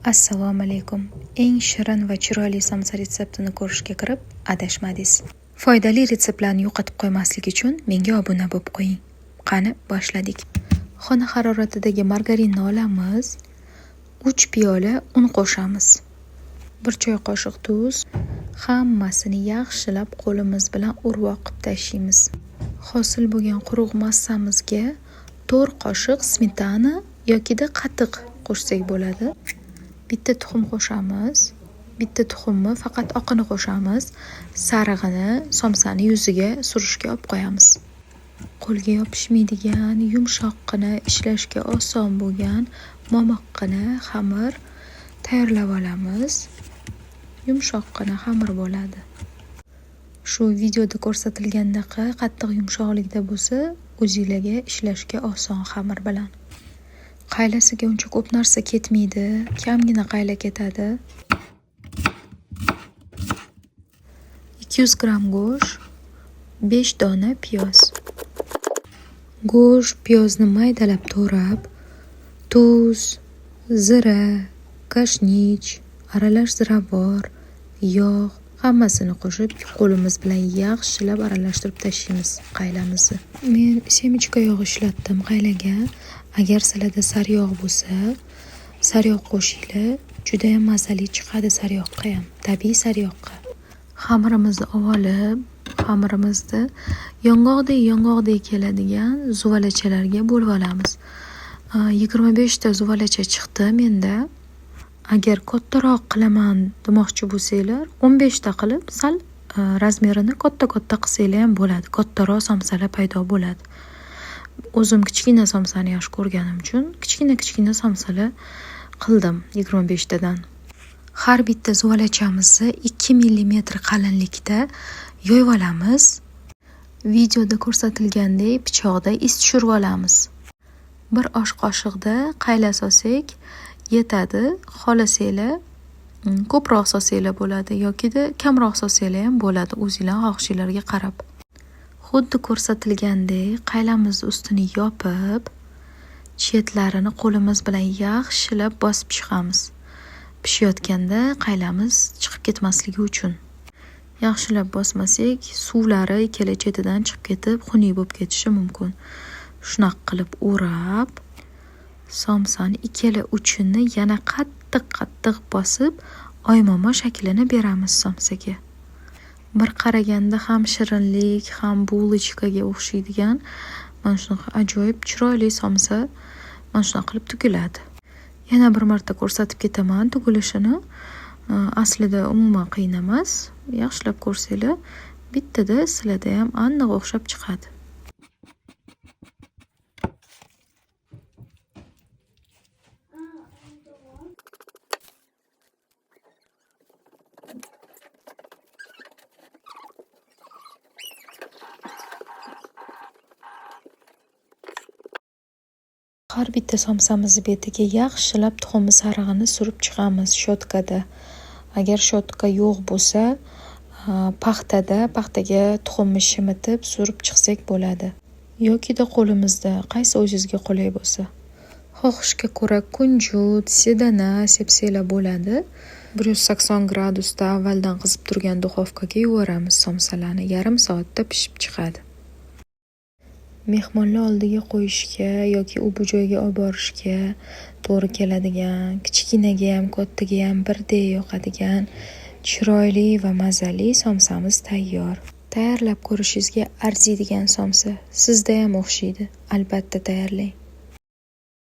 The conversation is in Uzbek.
Assalomu alaykum. Eng shirin va chiroyli somsa retseptini ko'rishga kirib, adashmadingiz. Foydali retseptlarni yo'qotib qo'ymaslik uchun menga obuna bo'lib qo'ying. Qani, boshladik. Xona haroratidagi margarinni olamiz. 3 piyola un qo'shamiz. 1 choy qoshiq tuz. Hammasini yaxshilab qo'limiz bilan urvoq qilib tashlaymiz. Hosil bo'lgan quruq massamizga 4 qoshiq smetana yokida qatiq qo'shsak bo'ladi. Bitta tuxum qo'shamiz. Bitta tuxumni faqat oqini qo'shamiz. Sarig'ini somsani yuziga surishga olib qo'yamiz. Qo'lga yopishmaydigan, yumshoqqina, ishlashga oson bo'lgan momiqqina xamir tayyorlab olamiz. Yumshoqqina xamir bo'ladi. Shu videoda ko'rsatilgandaqa qattiq yumshoqlikda bo'lsa, o'zingizlarga ishlashga oson xamir bilan. Qaylasiga uncha ko'p narsa ketmaydi, kamgina qayla ketadi. 200 gramm go'sht, 5 dona piyoz. Go'sht, piyozni maydalab to'rab, tuz, zira, kashnich, aralash ziravor, yog' hammasini qo'shib, qo'limiz bilan yaxshilab aralashtirib tashlaymiz qaylamizni. Men semichka yog'i ishlatdim qaylaga. Agar sizlarda sariyog' bo'lsa, sariyog' qo'shinglar, juda ham mazali chiqadi sariyog'qa ham, tabiiy sariyog'qa. Xamirimizni olib, xamirimizni yong'oqdek keladigan zuvalachalarga bo'lib olamiz. 25 ta zuvalacha chiqdi menda. Agar kattaroq qilaman demoqchi bo'lsanglar, 15 ta qilib sal razmerini katta-katta qilsanglar ham bo'ladi. Kattaroq somsalar paydo bo'ladi. O'zim kichkina somsani yaxshi ko'rganim uchun kichkina-kichkina somsalar qildim 25 tadan. Har bitta zuvalachamizni 2 millimetr qalinlikda yoyib olamiz. Videoda ko'rsatilgandek pichoqda iz tushirib olamiz. 1 osh qoshiqda qayla solsak yetadi. Xohlasanglar ko'proq solsanglar bo'ladi yokida kamroq solsanglar ham bo'ladi, o'zinglar xohishinglarga qarab. Xuddi ko'rsatilgandek qaylamizni ustini yopib, chetlarini qo'limiz bilan yaxshilab bosib chiqamiz. Pishayotganda qaylamiz chiqib ketmasligi uchun. Yaxshilab bosmasak, suvlari ikkala chetidan chiqib ketib, xunuk bo'lib ketishi mumkin. Shunaqa qilib o'rab, somsani ikkala uchini yana qattiq-qattiq bosib, oymomo shaklini beramiz somsaga. Bir qaraganda ham shirinlik, ham bulochkaga o'xshaydigan mana shunaqa ajoyib chiroyli somsa mana shunaqa qilib tugiladi. Yana bir marta ko'rsatib ketaman tugilishini. Aslida umuman qiyin emas. Yaxshilab ko'rsanglar, bittada sizlarda ham aniq o'xshab chiqadi. Har bitta somsamizni betiga yaxshilab tuxumni sarig'ini surib chiqamiz shotkada. Agar shotka yo'q bo'lsa, paxtada, paxtaga tuxumni shimitib surib chiqsak bo'ladi. Yokida qo'limizda, qaysi o'zingizga qulay bo'lsa. Xohishga ko'ra kunjut, sedana sepsanglar bo'ladi. 180 gradusda avvaldan qizib turgan duxovkaga yuboramiz somsalarni. Yarim soatda pishib chiqadi. Mehmonlar oldiga qo'yishga yoki u bu joyga olib borishga to'g'ri keladigan, kichkinaga ham, kattaga ham birdek yoqadigan chiroyli va mazali somsamiz tayyor. Tayyorlab ko'rishingizga arziydigan somsa. Sizda ham o'xshaydi. Albatta tayyorlang.